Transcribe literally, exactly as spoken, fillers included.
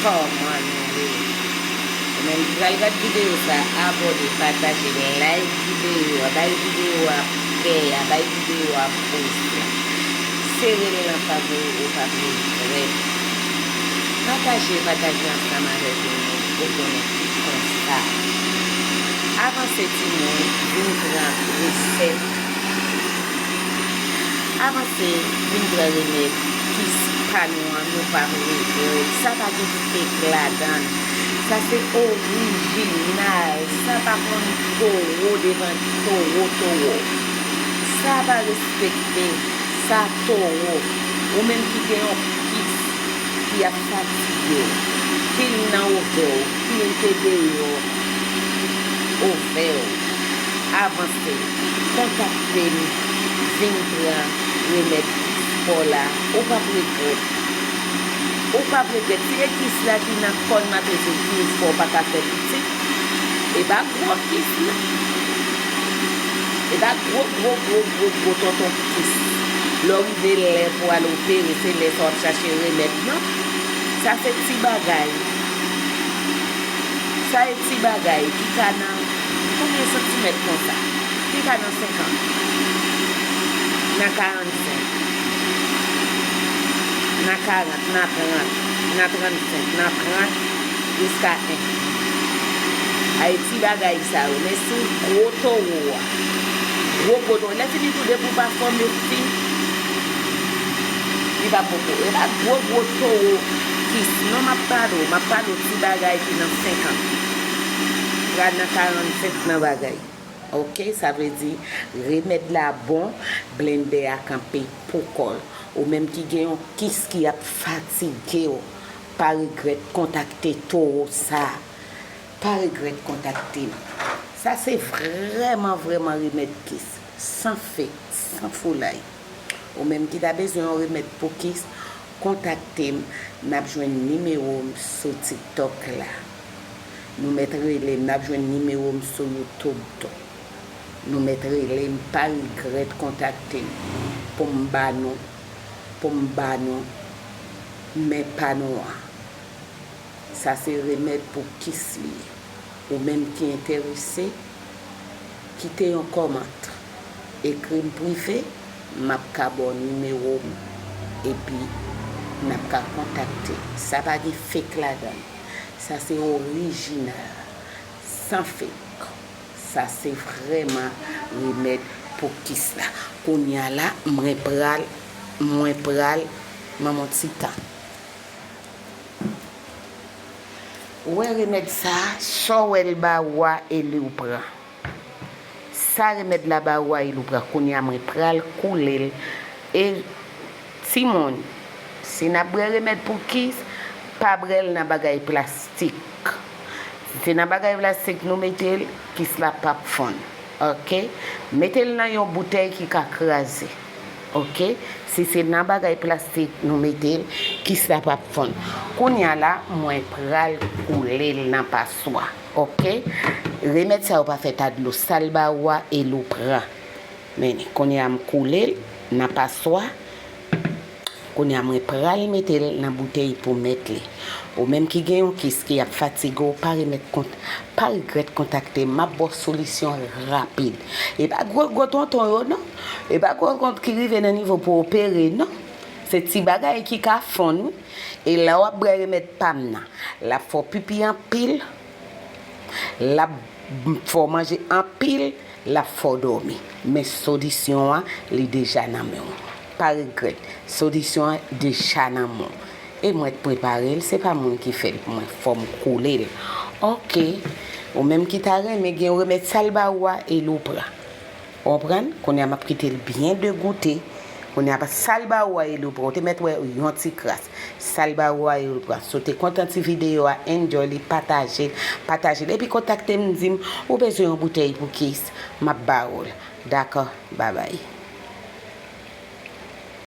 Kòman nou ye? Ou menm ki pral gad videyo sa, abòne, pataje, like videyo a, bay videyo a pè a, bay videyo a poz la. Sere l nan favori, ou p ap regrèt. Pataje, pataje ansanm avèk yon moun ou konnen ki konsa. Avanse timoun, vin pran resèt. Avanse, vin pran remèd kis pa nou an, nou p ap regrèt. Sa pa gen fake ladan l. Sa se orijinal. Sa pa konn towo devan towo, towo. Sa pa respekte. Sa towo. Ou menm ki gen yon kis ki ap fatige w, ki l nan ovè w, ki l te deyò ovè w, avanse, kontakte m, vin pran remèd kis pa w la, ou p ap regrèt. Ou p ap regrèt. Si e kis la ki nan kòn matris ou ki fè w pa ka fè pitit, e pa gwo kis non. E pa gwo, gwo, gwo, gwo, gwo tonton kis. Lè w rive lè pou al opere, se lè sa w ap chache remèd non. Sa se ti bagay. Sa e ti bagay ki ka nan konbyen santimèt konsa? Ki ka nan senkant, nan karannsenk, nan karant, nan trant, nan trannsenk, nan trant, jiska en. A e ti bagay sa yo, men sou gwo towo a. Gwo, gwo towo. Lè fini tou, depi w pa fòme fi, li pa poko. E pa gwo, gwo towo kis non m ap pale w. M ap pale w ti bagay ki nan senkant, pral nan karannsenk nan bagay. Oke, sa vle di remèd la bon, blendè a kanpe pou kò l. Ou menm ki gen yon kis ki ap fatige w, pa regrèt kontakte towo sa. Pa regrèt kontakte m. Sa se vrèman, vrèman remèd kis. San fake, san foulay. Ou menm ki ta bezwen yon remèd pou kis, kontakte m, n ap jwenn nimewo m sou TikTok la. Nou mèt rele m, n ap jwenn nimewo m sou YouTube tou. Nou mèt rele m, pa regrèt kontakte m pou m ba nou, pou m ba nou men pa nou an. Sa se remèd pou kis li ye. Ou menm ki enterese, kite yon kòmant, ekri m prive, m ap ka ba w nimewo m, epi n ap ka kontakte. Sa pa gen fake ladan l. Sa se orijinal, san fake. Sa se vrèman remèd pou kis la. Kounye a la, mwen pral, mwen pral, ban m yon ti tan. Ou wè remèd sa, sa w wè l ba ou a e li w pran. Sa remèd la ba ou a e li w pran. Kounye a mwen pral koule l. E timoun, si n ap bwè remèd pou kis, pa bwè l nan bagay plastik. Si se nan bagay plastik nou mete l, kis la p ap fonn. Oke? Mete l nan yon boutèy ki ka kraze. Oke? Si se nan bagay plastik nou mete l, kis la p ap fonn. Kounye a la, mwen pral koule l nan paswa. Oke? Remèd sa yo pa fèt a dlo. Sa l ba ou a e l ou pran. Men, kounye a m koule l nan paswa. Kounye a mwen pral mete l nan boutèy pou mèt li. Ou menm ki gen yon kis ki ap fatige w, pa remèt kont, pa regrèt kontakte m. M ap ba w solisyon rapid. E pa gwo, gwo tonton yo non. E pa gwo kont ki rive nan nivo pou opere non. Se ti bagay ki ka fonn wi. E lè w ap bwè remèd pa m nan, l ap fè w pipi anpil, l ap fè w manje anpil, l ap fè w dòmi. Men solisyon an, li deja nan men w. Pa regrèt, solisyon an deja nan men w. E mwen t prepare l, se pa moun ki fè l pou mwen, fò m koule l. Oke. Ou menm ki ta renmen gen yon remèd, sa l ba ou a, e l ou pran. Ou konprann? Kounye a m ap kite l byen degoute. Kounye a sa l ba ou a e l ou pran. Ou te mèt wè yon ti kras. Sa l ba ou a e l ou pran. Si w te kontan ti videyo a, enjoy li, pataje l, pataje l. Epi kontakte m, di m ou bezwen yon boutèy pou kis, m ap ba ou l. Dakò? Babay.